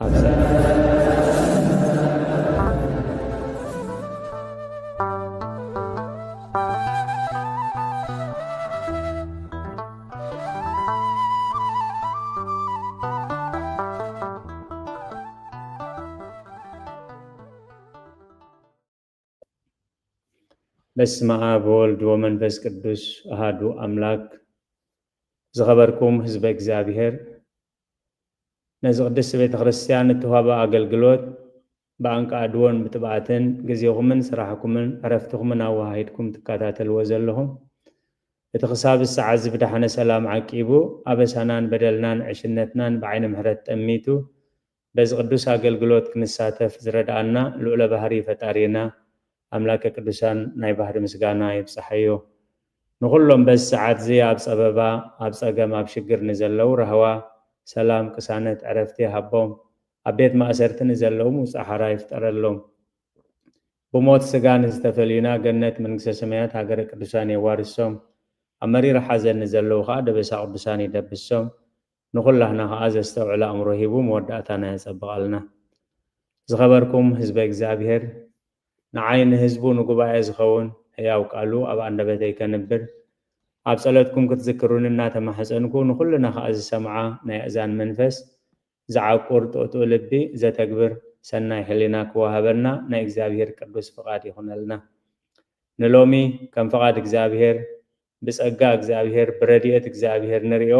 ኣብዛ በስመ ኣብ ወወልድ ወመንፈስ ቅዱስ ኣሃዱ ኣምላክ። ዝኸበርኩም ህዝበ እግዚኣብሔር፣ ነዚ ቅድስቲ ቤተ ክርስቲያን እትዋሃቦ ኣገልግሎት ብኣንቃ ኣድዎን ብጥብኣትን ግዜኹምን ስራሕኩምን ዕረፍትኹምን ኣወሃሂድኩም ትከታተልዎ ዘለኹም፣ እቲ ክሳብ ሰዓት ዝብዳሕነ ሰላም ዓቂቡ፣ ኣበሳናን በደልናን ዕሽነትናን ብዓይኒ ምሕረት ጠሚቱ፣ በዚ ቅዱስ ኣገልግሎት ክንሳተፍ ዝረድኣና ልዑለ ባህሪ ፈጣሪና ኣምላከ ቅዱሳን ናይ ባህሪ ምስጋና ይብጽሓዮ። ንኹሎም በዚ ሰዓት እዚ ኣብ ጸበባ፣ ኣብ ጸገም፣ ኣብ ሽግር ንዘለዉ ራህዋ፣ ሰላም፣ ቅሳነት፣ ዕረፍቲ ይሃቦም። ኣብ ቤት ማእሰርቲ ንዘለዉ ምውጻእ ሓራ ይፍጠረሎም። ብሞት ስጋ ንዝተፈልዩና ገነት መንግስተ ሰማያት ሃገረ ቅዱሳን የዋርሶም። ኣብ መሪር ሓዘን ንዘለዉ ከኣ ደበሳ ቅዱሳን ይደብሶም። ንኹላህና ከኣ ዘስተውዕል ኣእምሮ ሂቡ መወዳእታና የጸብቐልና። ዝኸበርኩም ህዝበ እግዚኣብሔር፣ ንዓይ ንህዝቡ ንጉባኤ ዝኸውን ህያው ቃሉ ኣብ ኣንደበተይ ከንብር፣ ኣብ ጸሎትኩም ክትዝክሩኒ እናተማሕጸንኩ፣ ንኹልና ከኣ ዝሰምዓ ናይ ኣእዛን መንፈስ ዝዓቁር ጥቕጥቕ ልቢ ዘተግብር ሰናይ ሕሊና ክወሃበና ናይ እግዚኣብሔር ቅዱስ ፍቓድ ይኹነልና። ንሎሚ ከም ፍቓድ እግዚኣብሔር፣ ብጸጋ እግዚኣብሔር፣ ብረድኤት እግዚኣብሔር ንርእዮ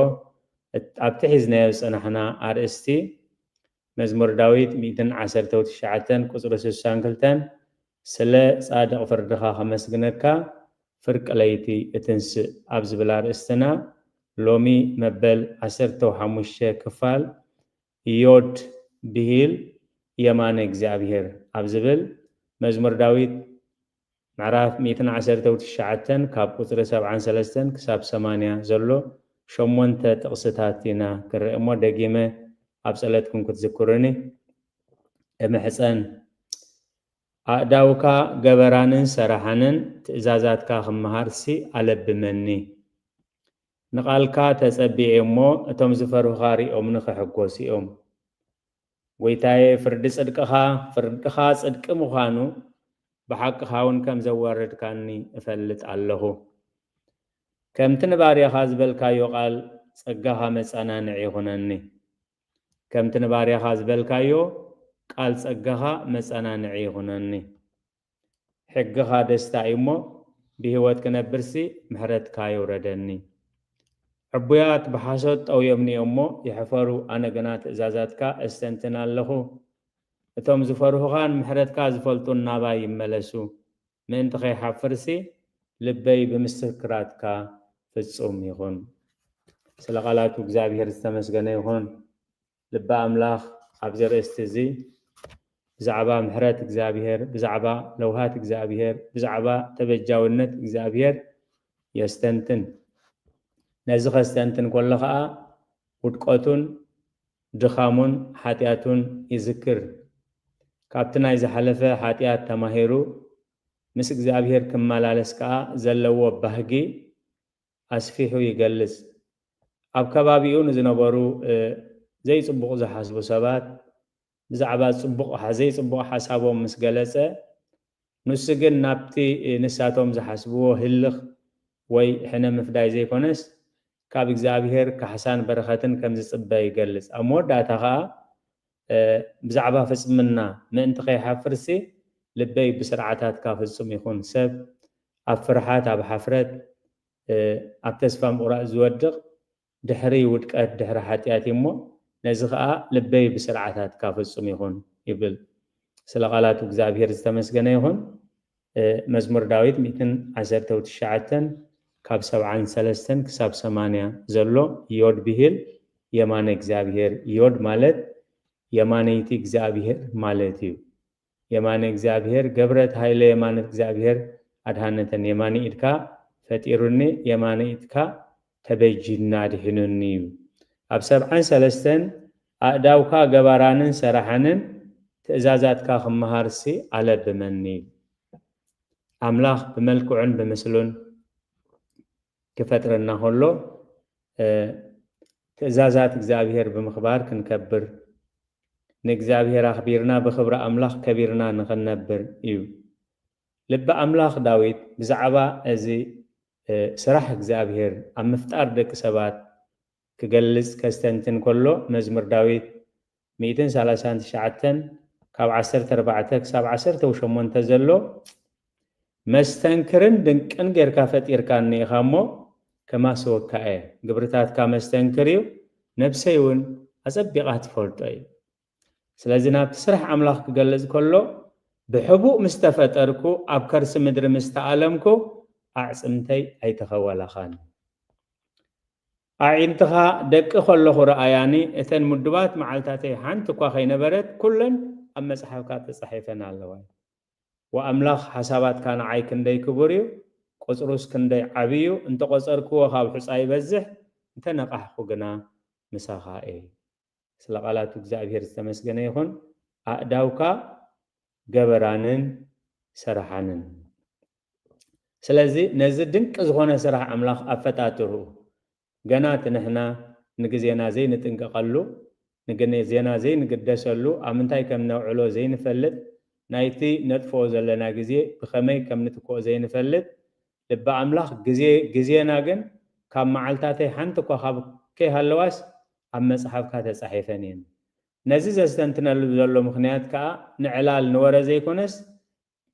እት-፣ ኣብቲ ሒዝናዮ ዝጸናሕና ኣርእስቲ መዝሙር ዳዊት ሚእትን ዓሰርተው ትሽዓተን ቁጽሪ ስሳን ክልተን፣ ስለ ጻድቕ ፍርድኻ ከመስግነካ ፍርቂ ለይቲ እትንስእ ኣብ ዝብል ኣርእስትና ሎሚ መበል ዓሰርተው ሓሙሽተ ክፋል ዮድ ብሂል የማነ እግዚኣብሔር ኣብ ዝብል መዝሙር ዳዊት ምዕራፍ ሚእትን ዓሰርተው ትሽዓተን ካብ ቁጽሪ ሰብዓን ሰለስተን ክሳብ ሰማንያ ዘሎ ሸሞንተ ጥቕስታት ኢና ክንርኢ እሞ ደጊመ ኣብ ጸሎትኩም ክትዝክሩኒ እምሕጸን። ኣእዳውካ ገበራንን ሰራሓንን ትእዛዛትካ ክመሃርሲ ኣለብመኒ። ንቓልካ ተጸቢኤ እሞ እቶም ዝፈርሁኻ ሪኦምኒ ክሕጎሱ እዮም። ጎይታዬ፣ ፍርዲ ጽድቅኻ፣ ፍርድኻ ጽድቂ ምዃኑ ብሓቅኻ እውን ከም ዘዋረድካኒ እፈልጥ ኣለኹ። ከምቲ ንባርያኻ ዝበልካዮ ቃል ጸጋኻ መጸናንዒ ይኹነኒ። ከምቲ ንባርያኻ ዝበልካዮ ቃል ጸጋኻ መጸናንዒ ይኹነኒ። ሕግኻ ደስታ እዩ እሞ፣ ብህይወት ክነብርሲ ምሕረትካ የውረደኒ። ዕቡያት ብሓሶት ጠውዮምኒ እዮም እሞ ይሕፈሩ፣ ኣነ ግና ትእዛዛትካ እስተንትን ኣለኹ። እቶም ዝፈርሁኻን ምሕረትካ ዝፈልጡን ናባይ ይመለሱ፣ ምእንቲ ከይሓፍርሲ ልበይ ብምስክራትካ ፍጹም ይኹን። ስለ ቃላቱ እግዚኣብሔር ዝተመስገነ ይኹን። ልበ ኣምላኽ ኣብዚ ኣርእስቲ እዚ ብዛዕባ ምሕረት እግዚኣብሔር፣ ብዛዕባ ለውሃት እግዚኣብሔር፣ ብዛዕባ ተበጃውነት እግዚኣብሔር የስተንትን። ነዚ ከስተንትን ከሎ ኸኣ ውድቀቱን ድኻሙን ሓጢኣቱን ይዝክር። ካብቲ ናይ ዝሓለፈ ሓጢኣት ተማሂሩ ምስ እግዚኣብሔር ክመላለስ ከኣ ዘለዎ ባህጊ ኣስፊሑ ይገልጽ። ኣብ ከባቢኡ ንዝነበሩ፣ እ፣ ዘይጽቡቕ ዝሓስቡ ሰባት ብዛዕባ ጽቡቕ፣ ዘይጽቡቕ ሓሳቦም ምስ ገለጸ፣ ንሱ ግን ናብቲ ንሳቶም ዝሓስብዎ ህልኽ ወይ ሕነ ምፍዳይ ዘይኮነስ፣ ካብ እግዚኣብሔር ካሕሳን በረኸትን ከም ዝጽበ ይገልጽ። ኣብ መወዳእታ ኸኣ፣ እ፣ ብዛዕባ ፍጽምና ምእንቲ ከይሓፍርሲ፣ ልበይ ብስርዓታትካ ፍጹም ይኹን። ሰብ ኣብ ፍርሓት፣ ኣብ ሓፍረት፣ እ፣ ኣብ ተስፋ ምቑራጽ ዝወድቕ ድሕሪ ውድቀት፣ ድሕሪ ሓጢኣት እዩ እሞ፣ ነዚ ኸኣ ልበይ ብስርዓታትካ ፍጹም ይኹን ይብል። ስለ ቃላቱ እግዚኣብሔር ዝተመስገነ ይኹን። እ፣ መዝሙር ዳዊት ሚእትን ዓሰርተው ትሽዓተን ካብ ሰብዓን ሰለስተን ክሳብ ሰማንያ ዘሎ ዮድ ብሂል የማነ እግዚኣብሔር። ዮድ ማለት የማነይቲ እግዚኣብሔር ማለት እዩ። የማነ እግዚኣብሔር ገብረት ኃይለ የማነ እግዚኣብሔር ኣድኃነተን። የማነ ኢድካ ፈጢሩኒ፣ የማነ ኢድካ ተበጂና ድሒኑኒ እዩ። ኣብ ሰብዓን ሰለስተን ኣእዳውካ ገባራንን ሰራሓንን ትእዛዛትካ ክመሃርሲ ኣለብመኒ። ኣምላኽ ብመልክዑን ብምስሉን ክፈጥረና ከሎ፣ እ፣ ትእዛዛት እግዚኣብሔር ብምኽባር ክንከብር፣ ንእግዚኣብሔር ኣኽቢርና ብኽብሪ ኣምላኽ ከቢርና ንኽንነብር እዩ። ልቢ ኣምላኽ ዳዊት ብዛዕባ እዚ ስራሕ እግዚኣብሔር ኣብ ምፍጣር ደቂ ሰባት ክገልጽ ከስተንትን ከሎ መዝሙር ዳዊት ሚእትን ሰላሳን ትሽዓተን ካብ ዓሰርተ ኣርባዕተ ክሳብ ዓሰርተ ሸሞንተ ዘሎ መስተንክርን ድንቅን ጌርካ ፈጢርካኒ ኢኻ እሞ ከማስወካ እየ። ግብርታትካ መስተንክር እዩ፣ ነብሰይ እውን ኣጸቢቓ ትፈልጦ እዩ። ስለዚ ናብቲ ስራሕ ኣምላኽ ክገልጽ ከሎ ብሕቡእ ምስ ተፈጠርኩ ኣብ ከርሲ ምድሪ ምስ ተኣለምኩ ኣዕጽምተይ ኣይተኸወላኻን። ኣዒንትኻ ደቂ ከለኹ ረኣያኒ፣ እተን ምዱባት መዓልታተይ ሓንቲ እኳ ከይነበረት ኩለን ኣብ መጽሓፍካ ተጻሒፈን ኣለዋ። ወኣምላኽ ሓሳባትካ ንዓይ ክንደይ ክቡር እዩ፣ ቁጽሩስ ክንደይ ዓቢ እዩ፣ እንተቆጸርክዎ ካብ ሑጻ ይበዝሕ፣ እንተነቃሕኩ ግና ምሳኻ እየ። ስለ ቃላቱ እግዚኣብሔር ዝተመስገነ ይኹን። ኣእዳውካ ገበራንን ሰራሓንን። ስለዚ ነዚ ድንቂ ዝኾነ ስራሕ ኣምላኽ ኣፈጣጥርኡ ገና እቲ ንሕና ንግዜና ዘይንጥንቀቐሉ፣ ንግዜና ዘይንግደሰሉ፣ ኣብ ምንታይ ከም ነውዕሎ ዘይንፈልጥ፣ ናይቲ ነጥፍኦ ዘለና ግዜ ብኸመይ ከም ንትክኦ ዘይንፈልጥ፣ ልቢ ኣምላኽ ግዜ ግዜና ግን ካብ መዓልታተይ ሓንቲ እኳ ካብ ከይሃለዋስ ኣብ መጽሓፍካ ተጻሒፈን እየን። ነዚ ዘስተንትነሉ ዘሎ ምኽንያት ከኣ ንዕላል ንወረ ዘይኮነስ፣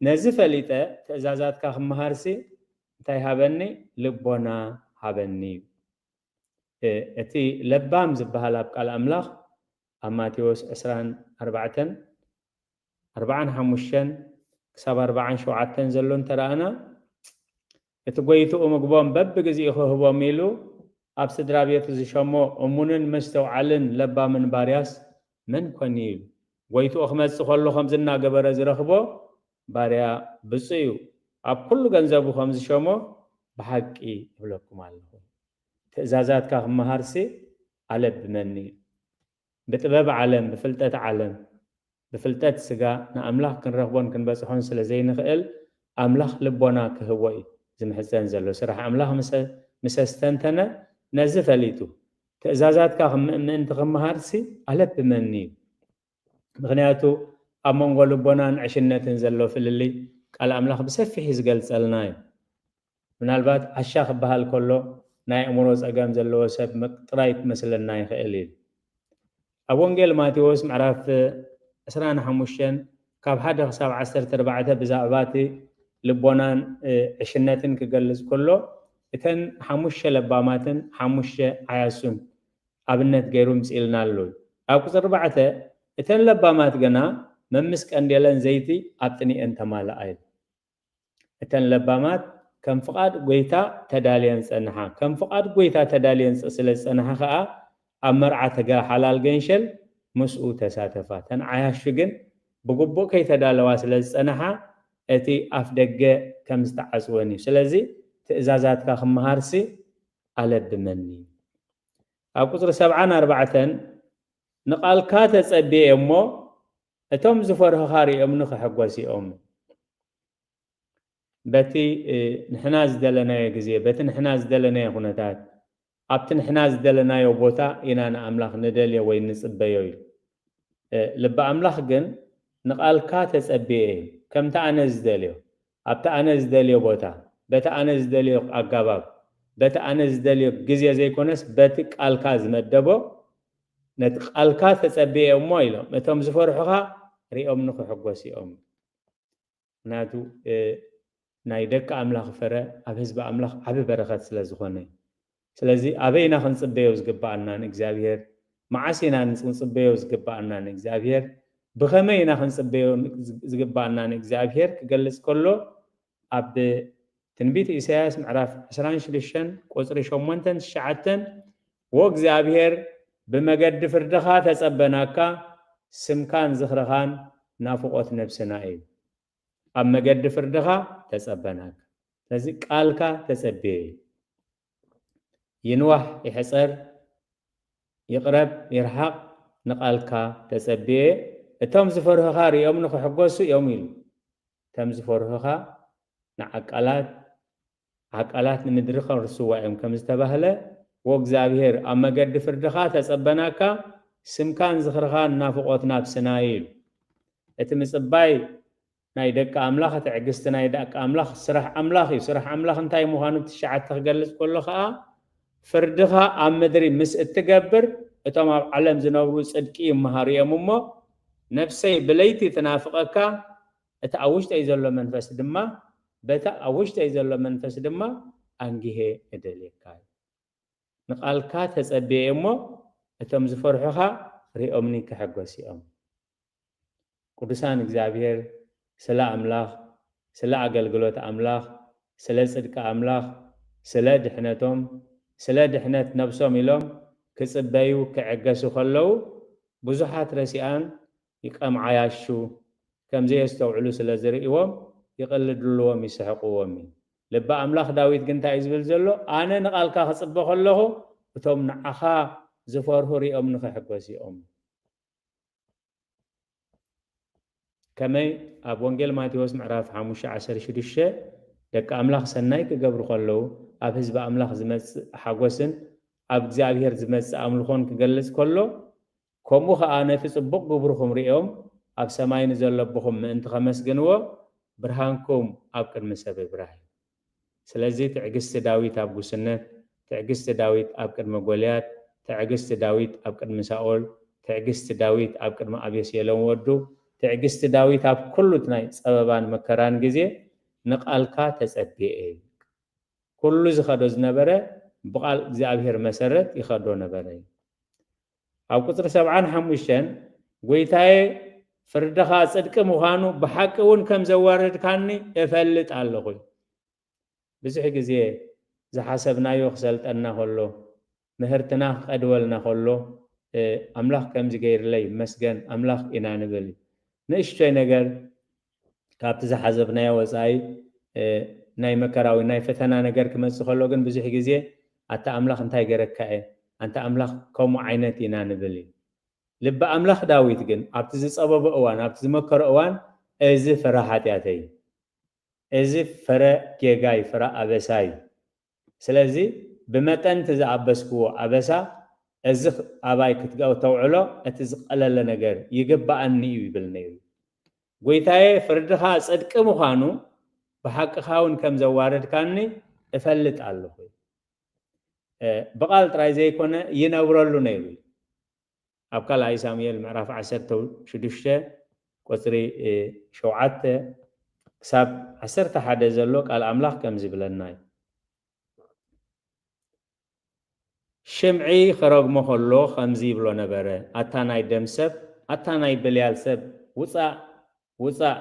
ነዚ ፈሊጠ ትእዛዛትካ ክመሃርሲ እንታይ ሃበኒ? ልቦና ሃበኒ እዩ። እ፣ እቲ ለባም ዝበሃል ኣብ ቃል ኣምላኽ ኣብ ማቴዎስ ዕስራን ኣርባዕተን፣ ኣርባዓን ሓሙሽተን ክሳብ ኣርባዓን ሸውዓተን ዘሎ እንተረኣና፣ እቲ ጎይትኡ ምግቦም በብግዜኡ ክህቦም ኢሉ ኣብ ስድራ ቤቱ ዝሸሞ እሙንን መስተውዓልን ለባምን ባርያስ መን ኮን እዩ ኢሉ። ጎይትኡ ክመጽእ ከሎ ከምዚ እናገበረ ዝረኽቦ ባርያ ብፁዕ እዩ። ኣብ ኩሉ ገንዘቡ ከም ዝሸሞ ብሓቂ እብለኩም ኣለኹ። ትእዛዛትካ ክመሃርሲ ኣለብመኒ እዩ። ብጥበብ ዓለም፣ ብፍልጠት ዓለም፣ ብፍልጠት ስጋ ንኣምላኽ ክንረኽቦን ክንበጽሖን ስለ ዘይንኽእል፣ ኣምላኽ ልቦና ክህቦ እዩ ዝምሕጸን ዘሎ። ስራሕ ኣምላኽ ምስ፣ ምስ ኣስተንተነ፣ ነዚ ፈሊጡ፣ ትእዛዛትካ ክም-፣ ምእንቲ ክመሃርሲ ኣለብመኒ እዩ። ምኽንያቱ፣ ኣብ መንጎ ልቦናን ዕሽነትን ዘሎ ፍልልይ ቃል ኣምላኽ ብሰፊሕ እዩ ዝገልጸልና እዩ። ምናልባት ዓሻ ክበሃል ከሎ ናይ ኣእምሮ ጸገም ዘለዎ ሰብ መ-፣ ጥራይ ክመስለና ይኽእል እዩ። ኣብ ወንጌል ማቴዎስ ምዕራፍ ዕስራን ሓሙሽተን ካብ ሓደ ክሳብ ዓሰርተ ኣርባዕተ ብዛዕባ እቲ ልቦናን፣ እ፣ ዕሽነትን ክገልጽ ከሎ፣ እተን ሓሙሽተ ለባማትን ሓሙሽተ ዓያሱን ኣብነት ገይሩ ምጽኢልና ኣሎ። ኣብ ቁጽሪ ኣርባዕተ፣ እተን ለባማት ግና መምስ ቀንዴለን ዘይቲ ኣብ ጥኒኤን ተማልኣ ኢሉ። እተን ለባማት ከም ፍቓድ ጐይታ ተዳልየን ዝጸንሓ፣ ከም ፍቓድ ጐይታ ተዳልየን ጸ-፣ ስለ ዝጸንሓ ኸኣ ኣብ መርዓ ተጋ-፣ ሓላል ገንሸል ምስኡ ተሳተፋ። እተን ዓያሹ ግን ብግቡእ ከይተዳለዋ ስለ ዝጸንሓ፣ እቲ ኣፍ ደገ ከም ዝተዓጽወን እዩ። ስለዚ ትእዛዛትካ ክመሃርሲ ኣለብመኒ። ኣብ ቁጽሪ ሰብዓን ኣርባዕተን፣ ንቓልካ ተጸብየ እሞ፣ እቶም ዝፈርሁኻ ሪኦምኒ ክሕጎስ እዮም። በቲ፣ እ፣ ንሕና ዝደለናዮ ግዜ፣ በቲ ንሕና ዝደለናዮ ኩነታት፣ ኣብቲ ንሕና ዝደለናዮ ቦታ ኢና ንኣምላኽ ንደልዮ ወይ ንጽበዮ ኢሉ። እ፣ ልቢ ኣምላኽ ግን ንቓልካ ተጸብየ እዩ፣ ከምቲ ኣነ ዝደልዮ፣ ኣብቲ ኣነ ዝደልዮ ቦታ፣ በቲ ኣነ ዝደልዮ ኣገባብ፣ በቲ ኣነ ዝደልዮ ግዜ ዘይኮነስ፣ በቲ ቃልካ ዝመደቦ፣ ነቲ ቃልካ ተጸብየ እሞ ኢሎም፣ እቶም ዝፈርሑኻ ሪኦምኒ ክሕጎስ እዮም። ምኽንያቱ፣ እ፣ ናይ ደቂ ኣምላኽ ፍረ ኣብ ህዝቢ ኣምላኽ ዓቢ በረኸት ስለ ዝኾነ። ስለዚ ኣበይ ኢና ክንጽበዮ ዝግብኣና ንእግዚኣብሄር? መዓስ ኢና ንጽ-፣ ክንጽበዮ ዝግብኣና ንእግዚኣብሄር? ብኸመይ ኢና ክንጽበዮ ን-፣ ዝግብኣና ንእግዚኣብሄር ክገልጽ ከሎ፣ ኣብ ትንቢት ኢሳያስ ምዕራፍ ዕስራን ሽዱሽተን ቁጽሪ ሸሞንተን ትሽዓተን፣ "ወእግዚኣብሄር ብመገዲ ፍርድኻ ተጸበናካ፣ ስምካን ዝኽርኻን ናፍቖት ነብስና እዩ።" ኣብ መገዲ ፍርድኻ ተጸበናካ። ስለዚ ቃልካ ተጸብየ እዩ። ይንዋሕ ይሕጸር፣ ይቕረብ ይርሓቕ፣ ንቓልካ ተጸብየ። እቶም ዝፈርሁኻ ሪኦም ንኽሕጎሱ እዮም ኢሉ። እቶም ዝፈርሁኻ ንዓቃላት፣ ዓቃላት ንምድሪ ከርስዋ እዮም ከም ዝተባህለ፣ "ወእግዚኣብሔር ኣብ መገዲ ፍርድኻ ተጸበናካ፣ ስምካን ዝኽርኻን ናፍቖት ናብስና እዩ። እቲ ምጽባይ ናይ ደቂ ኣምላኽ፣ ትዕግስቲ ናይ ደቂ ኣምላኽ ስራሕ ኣምላኽ እዩ። ስራሕ ኣምላኽ እንታይ ምዃኑ ትሽዓተ ክገልጽ ከሎ ኸኣ፣ ፍርድኻ ኣብ ምድሪ ምስ እትገብር፣ እቶም ኣብ ዓለም ዝነብሩ ጽድቂ ይመሃሩ እዮም እሞ፣ ነፍሰይ ብለይቲ ትናፍቐካ፣ እቲ ኣብ ውሽጠይ ዘሎ መንፈስ ድማ፣ በቲ ኣብ ውሽጠይ ዘሎ መንፈስ ድማ ኣንጊሄ እደልየካ እዩ። ንቓልካ ተጸብየ እሞ፣ እቶም ዝፈርሑኻ ሪኦምኒ ክሕጎስ እዮም። ቅዱሳን እግዚኣብሔር ስለ ኣምላኽ፣ ስለ ኣገልግሎት ኣምላኽ፣ ስለ ጽድቂ ኣምላኽ፣ ስለ ድሕነቶም፣ ስለ ድሕነት ነብሶም ኢሎም ክጽበዩ ክዕገሱ ከለዉ፣ ብዙሓት ረሲኣን ይቀምዓያሹ፣ ከም ዘየስተውዕሉ ስለ ዝርእይዎም ይቕልድልዎም፣ ይስሕቕዎም እዩ። ልቢ ኣምላኽ ዳዊት ግን እንታይ እዩ ዝብል ዘሎ? ኣነ ንቓልካ ክጽበ ከለኹ፣ እቶም ንዓኻ ዝፈርሁ ሪኦም ንኽሕጎስ እዮም። ከመይ ኣብ ወንጌል ማቴዎስ ምዕራፍ ሓሙሽተ ዓሰርተ ሽዱሽተ፣ ደቂ ኣምላኽ ሰናይ ክገብሩ ከለዉ፣ ኣብ ህዝቢ ኣምላኽ ዝመጽእ ሓጎስን ኣብ እግዚኣብሔር ዝመጽእ ኣምልኾን ክገልጽ ከሎ፣ ከምኡ ኸኣ ነቲ ጽቡቕ ግብርኹም ርእዮም ኣብ ሰማይ ንዘሎ ኣቦኹም ምእንቲ ኸመስግንዎ፣ ብርሃንኩም ኣብ ቅድሚ ሰብ ይብራህ እዩ። ስለዚ ትዕግስቲ ዳዊት ኣብ ጉስነት፣ ትዕግስቲ ዳዊት ኣብ ቅድሚ ጎልያድ፣ ትዕግስቲ ዳዊት ኣብ ቅድሚ ሳኦል፣ ትዕግስቲ ዳዊት ኣብ ቅድሚ ኣቤሴሎም ወዱ፣ ትዕግስቲ ዳዊት ኣብ ኩሉ እቲ ናይ ጸበባን መከራን ግዜ ንቓልካ ተጸብየ እዩ። ኩሉ ዝኸዶ ዝነበረ ብቓል እግዚኣብሔር መሰረት ይኸዶ ነበረ እዩ። ኣብ ቁጽሪ ሰብዓን ሓሙሽተን፣ "ጐይታዬ፣ ፍርድኻ ጽድቂ ምዃኑ ብሓቂ እውን ከም ዘዋረድካኒ እፈልጥ ኣለኹ" እዩ። ብዙሕ ግዜ ዝሓሰብናዮ ክሰልጠና ከሎ፣ ምህርትና ክቐድወልና ከሎ፣ እ፣ "ኣምላኽ ከምዚ ገይርለይ ይመስገን፣ ኣምላኽ" ኢና ንብል። ንእሽቶይ ነገር ካብቲ ዝሓሰብናዮ ወጻኢ፣ እ፣ ናይ መከራ ወይ ናይ ፈተና ነገር ክመጽእ ከሎ ግን ብዙሕ ግዜ፣ "ኣታ ኣምላኽ እንታይ ገረካ እየ? ኣንታ ኣምላኽ ከምኡ ዓይነት" ኢና ንብል እዩ። ልቢ ኣምላኽ ዳዊት ግን ኣብቲ ዝጸበቦ እዋን፣ ኣብቲ ዝመከሮ እዋን፣ "እዚ ፍረ ሓጢኣተይ፣ እዚ ፍረ ጌጋይ፣ ፍረ ኣበሳይ፣ ስለዚ ብመጠን እቲ ዝኣበስክዎ ኣበሳ፣ እዚ ኣባይ ክትተውዕሎ እቲ ዝቐለለ ነገር ይግብኣኒ እዩ" ይብል ነይሩ። "ጐይታዬ፣ ፍርድኻ ጽድቂ ምዃኑ ብሓቅኻ እውን ከም ዘዋረድካኒ እፈልጥ ኣለኹ" እ፣ ብቓል ጥራይ ዘይኮነ ይነብረሉ ነይሩ እዩ። ኣብ ካልኣይ ሳሙኤል ምዕራፍ ዓሰርተ ሽዱሽተ ቁጽሪ፣ እ፣ ሸውዓተ ክሳብ ዓሰርተ ሓደ ዘሎ ቃል ኣምላኽ ከምዚ ይብለና እዩ። ሽምዒ ክረግሞ ከሎ ከምዚ ይብሎ ነበረ፣ "ኣታ ናይ ደም ሰብ፣ ኣታ ናይ ብልያል ሰብ፣ ውጻእ፣ ውጻእ፣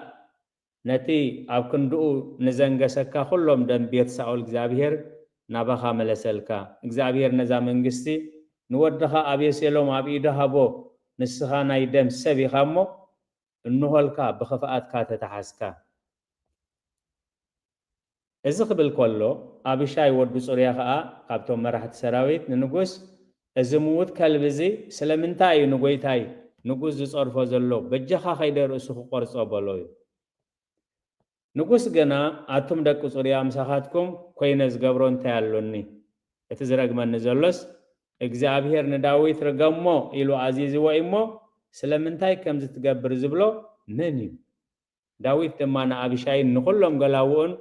ነቲ ኣብ ክንድኡ ንዘንገሰካ ኩሎም ደም ቤት ሳኦል እግዚኣብሔር ናባኻ መለሰልካ። እግዚኣብሔር ነዛ መንግስቲ ንወድኻ ኣቤሴሎም ኣብ ኢዱ ሃቦ። ንስኻ ናይ ደም ሰብ ኢኻ እሞ፣ እንሆልካ ብኽፍኣትካ ተተሓዝካ።" እዚ ክብል ከሎ፣ ኣቢሻይ ወዲ ጽሩያ ኸኣ ካብቶም መራሕቲ ሰራዊት ንንጉስ፣ "እዚ ምዉት ከልቢ እዚ ስለምንታይ እዩ ንጐይታይ ንጉስ ዝጸርፎ ዘሎ? በጃኻ ከይደ ርእሱ ክቖርጾ" በሎ እዩ። ንጉስ ግና፣ "ኣቱም ደቂ ጽሩያ፣ ምሳኻትኩም ኮይነ ዝገብሮ እንታይ ኣሎኒ? እቲ ዝረግመኒ ዘሎስ፣ እግዚኣብሔር ንዳዊት ርገሞ ኢሉ ኣዚዝዎ እዩ እሞ፣ ስለምንታይ ከምዚ ትገብር ዝብሎ መን እዩ?" ዳዊት ድማ ንኣቢሻይን ንኹሎም ገላውኡን፣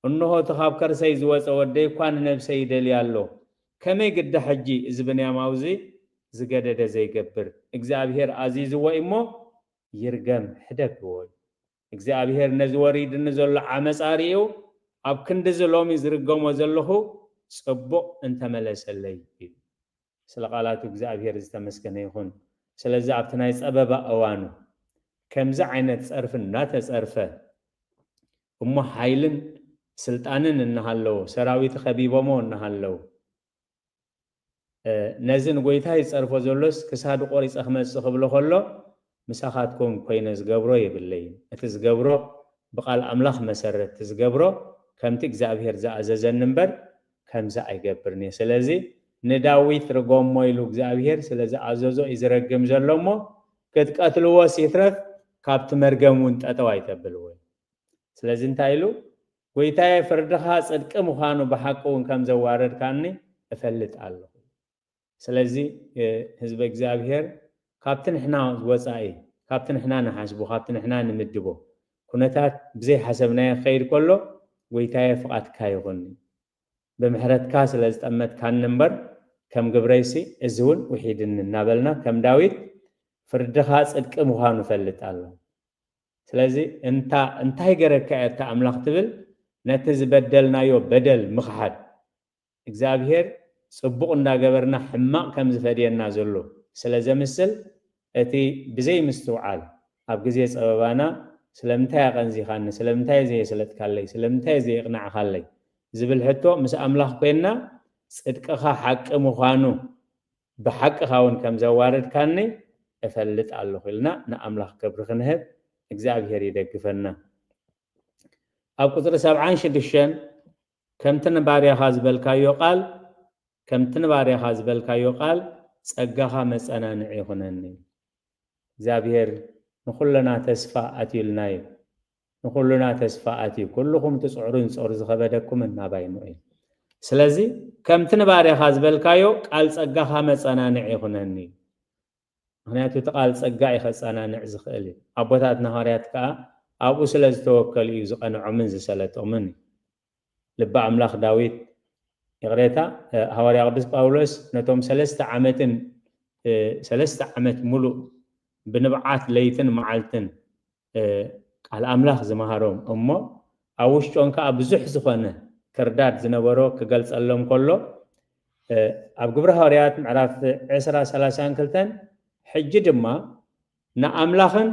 "እንሆ እቲ ካብ ከርሰይ ዝወጸ ወደይ እኳ ንነብሰይ ይደልያ ኣሎ። ከመይ ግዳ ሕጂ እዚ ብንያማዊ እዚ ዝገደደ ዘይገብር? እግዚኣብሔር ኣዚዝዎ እዩ እሞ ይርገም፣ ሕደግዎ" እዩ። "እግዚኣብሔር ነዚ ወሪድኒ ዘሎ ዓመጻ ርእዩ፣ ኣብ ክንድዚ ሎሚ ዝርገሞ ዘለኹ ጽቡቕ እንተመለሰለይ" እዩ። ስለ ቃላቱ እግዚኣብሔር ዝተመስገነ ይኹን። ስለዚ ኣብቲ ናይ ጸበባ እዋኑ ከምዚ ዓይነት ጸርፊ እናተጸርፈ፣ እሞ ሓይልን ስልጣንን እናሃለዎ፣ ሰራዊት ከቢቦሞ እናሃለዉ፣ እ፣ ነዚ ንጎይታ ይጸርፎ ዘሎስ ክሳዱ ቆሪጸ ክመጽእ ክብሎ ከሎ፣ "ምሳኻትኩም ኮይነ ዝገብሮ የብለይን። እቲ ዝገብሮ ብቓል ኣምላኽ መሰረት፣ እቲ ዝገብሮ ከምቲ እግዚኣብሔር ዝኣዘዘኒ እምበር ከምዚ ኣይገብርን እየ። ስለዚ ንዳዊት ርገሞ" ኢሉ እግዚኣብሔር ስለ ዝኣዘዞ እዩ ዝረግም ዘሎ እሞ፣ ክትቀትልዎስ ይትረፍ ካብቲ መርገም እውን ጠጠው ኣይተብልዎ እዩ። ስለዚ እንታይ ኢሉ? "ጐይታዬ፣ ፍርድኻ ጽድቂ ምዃኑ ብሓቂ እውን ከም ዘዋረድካኒ እፈልጥ ኣለኹ።" ስለዚ፣ እ፣ ህዝበ እግዚኣብሔር ካብቲ ንሕና ወፃኢ፣ ካብቲ ንሕና ንሓስቦ፣ ካብቲ ንሕና ንምድቦ ኩነታት ብዘይሓሰብናዮ ክኸይድ ከሎ፣ ጎይታየ፣ ፍቓድካ ይኹን፣ ብምሕረትካ ስለ ዝጠመትካኒ እምበር፣ ከም ግብረይሲ እዚ እውን ውሒድኒ እናበልና፣ ከም ዳዊት፣ ፍርድኻ ጽድቂ ምዃኑ እፈልጥ ኣለኹ። ስለዚ እንታ እንታይ ገረካ እየ እታ ኣምላኽ ትብል? ነቲ ዝበደልናዮ በደል ምኽሓድ፣ እግዚኣብሔር ጽቡቕ እንዳገበርና ሕማቕ ከም ዝፈድየና ዘሎ ስለ ዘምስል፣ እቲ ብዘይ ምስትውዓል ኣብ ግዜ ጸበባና ስለምንታይ ኣቐንዚኻኒ፣ ስለምንታይ ዘየስለጥካለይ፣ ስለምንታይ ዘየቕናዕካለይ ዝብል ሕቶ ምስ ኣምላኽ ኮይንና፣ ጽድቅኻ ሓቂ ምዃኑ፣ ብሓቅኻ እውን ከም ዘዋረድካኒ እፈልጥ ኣለኹ ኢልና ንኣምላኽ ክብሪ ክንህብ እግዚኣብሔር ይደግፈና። ኣብ ቁጽሪ ሰብዓን ሽዱሽተን፣ ከምቲ ንባርያኻ ዝበልካዮ ቃል፣ ከምቲ ንባርያኻ ዝበልካዮ ቃል፣ ጸጋኻ መጸናንዒ ይኹነኒ። እግዚኣብሔር ንኹልና ተስፋ ኣትዩልና እዩ። ንኹልና ተስፋ ኣትዩ፣ "ኩልኹም ትጽዕሩን ጾር ዝኸበደኩምን ናባይ ምዑ" እዩ። ስለዚ ከምቲ ንባርያኻ ዝበልካዮ ቃል ጸጋኻ መጸናንዒ ይኹነኒ። ምኽንያቱ እቲ ቃል ጸጋ እዩ ከጸናንዕ ዝኽእል እዩ። ኣቦታትና ሃዋርያት ከኣ ኣብኡ ስለ ዝተወከሉ እዩ ዝቐንዖምን ዝሰለጦምን እዩ። ልበ ኣምላኽ ዳዊት፣ ይቕሬታ፣ እ፣ ሃዋርያ ቅዱስ ጳውሎስ ነቶም ሰለስተ ዓመትን፣ እ፣ ሰለስተ ዓመት ሙሉእ ብንብዓት ለይትን መዓልትን፣ እ፣ ቃል ኣምላኽ ዝመሃሮም እሞ ኣብ ውሽጦም ከኣ ብዙሕ ዝኾነ ክርዳድ ዝነበሮ ክገልጸሎም ከሎ፣ እ፣ ኣብ ግብረ ሃዋርያት ምዕራፍ ዕስራ ሰላሳን ክልተን፣ "ሕጂ ድማ ንኣምላኽን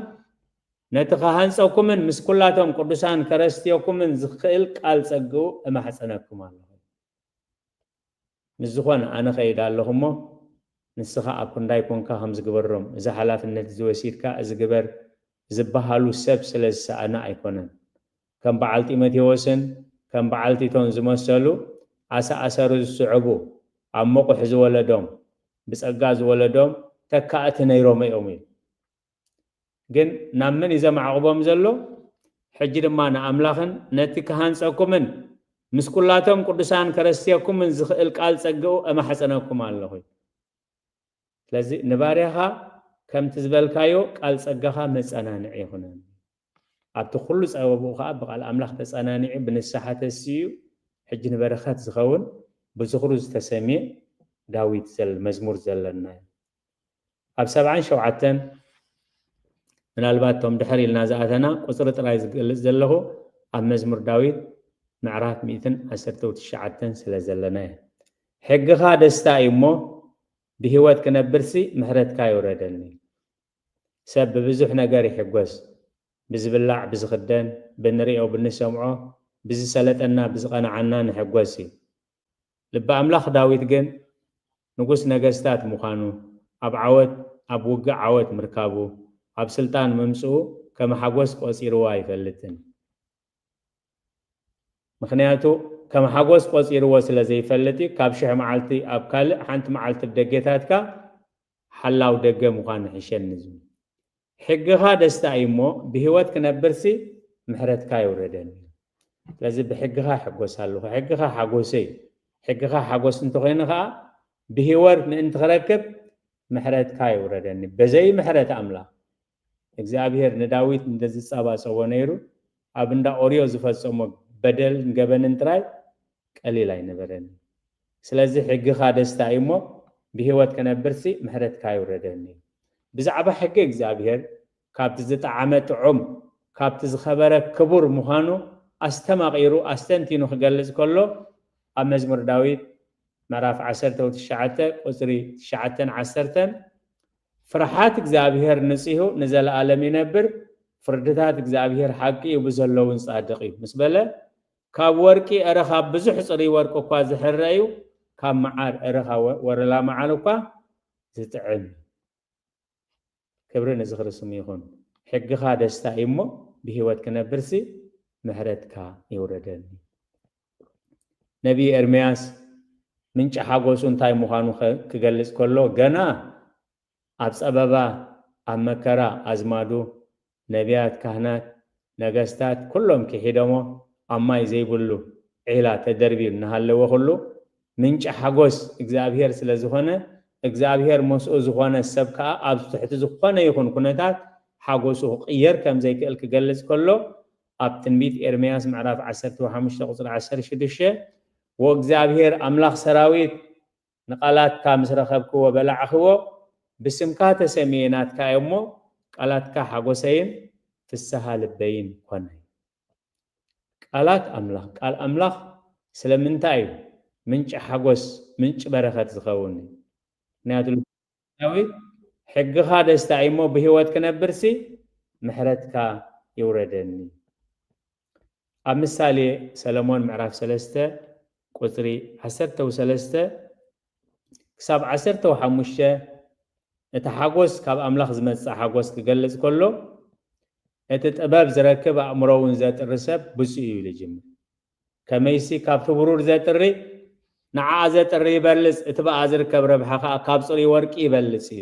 ነቲ ክሃንጸኩምን ምስ ኩላቶም ቅዱሳን ከረስትየኩምን ዝኽእል ቃል ጸግኡ እማሕጸነኩም ኣለኹ። ምስ ዝኾነ ኣነ ኸይድ ኣለኹ እሞ፣ ንስኻ ኣብ ክንዳይ ኮንካ ከም ዝግበሮም፣ እዚ ሓላፍነት እዚ ወሲድካ እዚ ግበር ዝበሃሉ ሰብ ስለ ዝሰኣነ ኣይኮነን። ከም በዓል ጢሞቴዎስን ከም በዓል ቲቶን ዝመሰሉ ኣሳኣሰሩ ዝስዕቡ፣ ኣብ መቑሕ ዝወለዶም፣ ብጸጋ ዝወለዶም ተካእቲ ነይሮም እዮም" እዩ። ግን ናብ መን እዩ ዘማዕቑቦም ዘሎ? "ሕጂ ድማ ንኣምላኽን ነቲ ክሃንጸኩምን ምስ ኩላቶም ቅዱሳን ከረስትየኩምን ዝኽእል ቃል ጸግኡ እማሕጸነኩም ኣለኹ" እዩ። ስለዚ ንባርያኻ ከምቲ ዝበልካዮ ቃል ጸጋኻ መጸናንዒ ይኹነን። ኣብቲ ኩሉ ጸበብኡ ከኣ ብቃል ኣምላኽ ተጸናኒዑ ብንስሓ ተሲኡ ሕጂ ንበረኸት ዝኸውን ብዝኽሩ ዝተሰምየ ዳዊት ዘል-፣ መዝሙር ዘለናዮ። ኣብ ሰብዓን ሸውዓተን ምናልባት እቶም ድሕር ኢልና ዝኣተና ቁጽሪ ጥራይ ዝገልጽ ዘለኹ ኣብ መዝሙር ዳዊት ምዕራፍ ሚእትን ዓሰርተው ትሽዓተን ስለ ዘለና እየ። "ሕግኻ ደስታ እዩ እሞ ብህይወት ክነብርሲ ምሕረትካ ይውረደኒ።" ሰብ ብብዙሕ ነገር ይሕጎስ። ብዝብላዕ፣ ብዝኽደን፣ ብንሪኦ፣ ብንሰምዖ፣ ብዝሰለጠና፣ ብዝቐንዓና ንሕጎስ እዩ። ልበ ኣምላኽ ዳዊት ግን ንጉስ ነገስታት ምዃኑ፣ ኣብ ዓወት፣ ኣብ ውግእ ዓወት ምርካቡ፣ ኣብ ስልጣን ምምጽኡ ከም ሓጎስ ቆጺርዎ ኣይፈልጥን። ምኽንያቱ ከም ሓጎስ ቆጺርዎ ስለ ዘይፈልጥ እዩ። "ካብ ሽሕ መዓልቲ ኣብ ካልእ ሓንቲ መዓልቲ ብደጌታትካ ሓላው ደገ ምዃን ይሕሸኒ" ዝብል። "ሕግኻ ደስታ እዩ እሞ ብህይወት ክነብርሲ ምሕረትካ ይውረደኒ።" ስለዚ ብሕግኻ ይሕጎስ ኣለኹ። ሕግኻ ሓጎሰይ፣ ሕግኻ ሓጎስ እንተኾይኑ ኸዓ ብህይወት ምእንቲ ክረክብ ምሕረትካ ይውረደኒ። በዘይ ምሕረት ኣምላኽ እግዚኣብሔር ንዳዊት እንተዝጸባጸቦ ነይሩ፣ ኣብ እንዳ ኦርዮ ዝፈጸሞ በደልን ገበንን ጥራይ ቀሊል ኣይነበረን። ስለዚ ሕግኻ ደስታ እዩ እሞ ብህይወት ክነብርሲ ምሕረትካ ይውረደኒ። ብዛዕባ ሕጊ እግዚኣብሔር ካብቲ ዝጠዓመ ጥዑም፣ ካብቲ ዝኸበረ ክቡር ምዃኑ ኣስተማቒሩ ኣስተንቲኑ ክገልጽ ከሎ ኣብ መዝሙር ዳዊት ምዕራፍ ዓሰርተ ትሽዓተ ቁጽሪ ትሽዓተን ዓሰርተን፣ "ፍርሓት እግዚኣብሔር ንጺሁ ንዘለኣለም ይነብር፣ ፍርድታት እግዚኣብሔር ሓቂ እዩ ብዘለውን ጻድቕ እዩ" ምስ በለ፣ "ካብ ወርቂ እረ ካብ ብዙሕ ጽሩይ ወርቂ እኳ ዝሕረ እዩ፣ ካብ መዓር እረ ካብ ወ-፣ ወረላ መዓር እኳ ዝጥዕም እዩ።" ክብሪ ንዝኽሪ ስሙ ይኹን። "ሕግኻ ደስታ እዩ እሞ ብህይወት ክነብርሲ ምሕረትካ ይውረደኒ።" ነቢይ ኤርምያስ ምንጪ ሓጎሱ እንታይ ምዃኑ ኸ-፣ ክገልጽ ከሎ፣ ገና ኣብ ጸበባ፣ ኣብ መከራ ኣዝማዱ፣ ነቢያት፣ ካህናት፣ ነገስታት ኩሎም ክሒዶሞ፣ ኣብ ማይ ዘይብሉ ዒላ ተደርብዩ እናሃለወ፣ ኩሉ ምንጪ ሓጎስ እግዚኣብሔር ስለ ዝኾነ፣ እግዚኣብሔር ምስኡ ዝኾነ ሰብ ከኣ ኣብ ትሕቲ ዝኾነ ይኹን ኩነታት ሓጎሱ ክቕየር ከም ዘይክእል ክገልጽ ከሎ፣ ኣብ ትንቢት ኤርምያስ ምዕራፍ ዓሰርተ ሓሙሽተ ቁጽሪ ዓሰርተ ሽዱሽተ፣ "ወእግዚኣብሔር ኣምላኽ ሰራዊት ንቓላትካ ምስ ረኸብክዎ በላዕኽዎ፣ ብስምካ ተሰምየ ናትካ እየ እሞ፣ ቃላትካ ሓጎሰይን ፍስሃ ልበይን ኮነ።" ቃላት ኣምላኽ፣ ቃል ኣምላኽ ስለምንታይ እዩ ምንጪ ሓጎስ፣ ምንጪ በረኸት ዝኸውን? ምክንያቱ ዳዊት፣ "ሕግኻ ደስታ እዩ እሞ፣ ብህይወት ክነብርሲ ምሕረትካ ይውረደኒ።" ኣብ ምሳሌ ሰለሞን ምዕራፍ ሰለስተ ቁጽሪ ዓሰርተ ሰለስተ ክሳብ ዓሰርተ ሓሙሽተ፣ እቲ ሓጎስ ካብ ኣምላኽ ዝመጽእ ሓጎስ ክገልጽ ከሎ፣ "እቲ ጥበብ ዝረክብ ኣእምሮ እውን ዘጥሪ ሰብ ብፁዕ እዩ" ኢሉ ይጅምር። "ከመይሲ ካብቲ ብሩር ዘጥሪ ንዓኣ ዘጥሪ ይበልጽ፣ እቲ ብኣ ዝርከብ ረብሓ ከኣ ካብ ጽሩይ ወርቂ ይበልጽ" እዩ።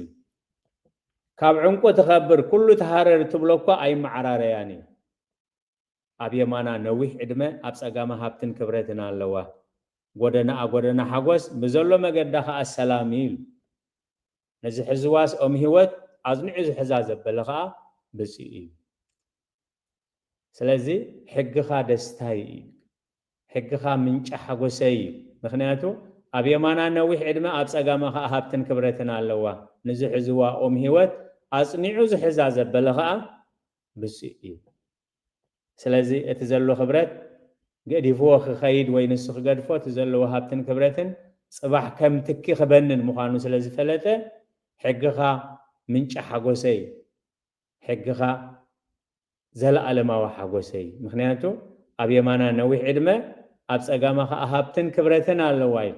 "ካብ ዕንቁ ትኸብር፣ ኩሉ ተሃረር ትብሎ እኳ ኣይመዓራረያን እዩ። ኣብ የማና ነዊሕ ዕድመ፣ ኣብ ጸጋማ ሃብትን ክብረትን ኣለዋ። ጎደናኣ ጎደና ሓጎስ፣ ብዘሎ መገዳ ከኣ ሰላም እዩ" ኢሉ። "ነዚ ሕዝዋስ ኦም ህይወት ኣጽኒዑ ዝሕዛ ዘበለ ከኣ ብፁዕ እዩ።" ስለዚ ሕግኻ ደስታይ እዩ፣ ሕግኻ ምንጪ ሓጎሰይ እዩ። ምኽንያቱ ኣብ የማና ነዊሕ ዕድመ፣ ኣብ ጸጋማ ከኣ ሃብትን ክብረትን ኣለዋ። ነዚ ሕዝዋ ኦም ህይወት ኣጽኒዑ ዝሕዛ ዘበለ ከኣ ብፁዕ እዩ። ስለዚ እቲ ዘሎ ክብረት ገዲፍዎ ክኸይድ ወይ ንሱ ክገድፎ፣ እቲ ዘለዎ ሃብትን ክብረትን ጽባሕ ከም ትኪ ክበንን ምዃኑ ስለ ዝፈለጠ፣ "ሕግኻ ምንጪ ሓጎሰይ፣ ሕግኻ ዘለኣለማዊ ሓጎሰይ፣ ምኽንያቱ ኣብ የማና ነዊሕ ዕድመ፣ ኣብ ጸጋማ ኸኣ ሃብትን ክብረትን ኣለዋ" ኢሉ።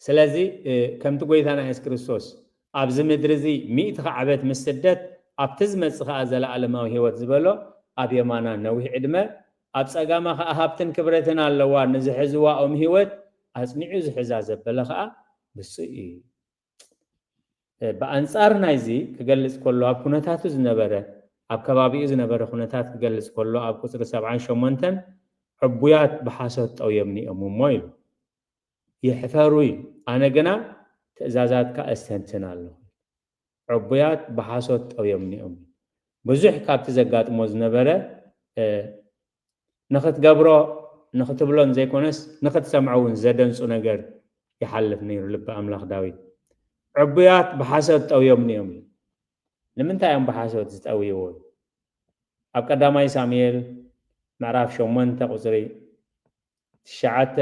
ስለዚ፣ እ፣ ከምቲ ጐይታና የሱስ ክርስቶስ ኣብዚ ምድሪ እዚ ሚእቲ ዓመት ምስ ስደት፣ ኣብቲ ዝመጽእ ኸኣ ዘለኣለማዊ ህይወት ዝበሎ፣ ኣብ የማና ነዊሕ ዕድመ፣ ኣብ ጸጋማ ኸኣ ሃብትን ክብረትን ኣለዋ፣ ንዝሕዝዋ ኦም ህይወት ኣጽኒዑ ዝሕዛ ዘበለ ኸኣ ብፁዕ እዩ። እ፣ ብኣንጻር ናይዚ ክገልጽ ከሎ፣ ኣብ ኩነታቱ ዝነበረ፣ ኣብ ከባቢኡ ዝነበረ ኩነታት ክገልጽ ከሎ፣ ኣብ ቁጽሪ ሰብዓን ሸሞንተን፣ "ዕቡያት ብሓሶት ጠውዮምኒ እዮም እሞ" ኢሉ። "ይሕፈሩ" ኢሉ። "ኣነ ግና ትእዛዛትካ እስተንትን ኣለኹ።" ዕቡያት ብሓሶት ጠውዮምኒ እዮም። ብዙሕ ካብቲ ዘጋጥሞ ዝነበረ፣ እ፣ ንኽትገብሮ፣ ንኽትብሎን ዘይኮነስ ንኽትሰምዖ እውን ዘደንጹ ነገር ይሓልፍ ነይሩ ልቢ ኣምላኽ ዳዊት። "ዕቡያት ብሓሶት ጠውዮምኒ እዮም" ኢሉ። ንምንታይ እዮም ብሓሶት ዝጠውይዎ? ኣብ ቀዳማይ ሳሙኤል ምዕራፍ ሸሞንተ ቁጽሪ ትሽዓተ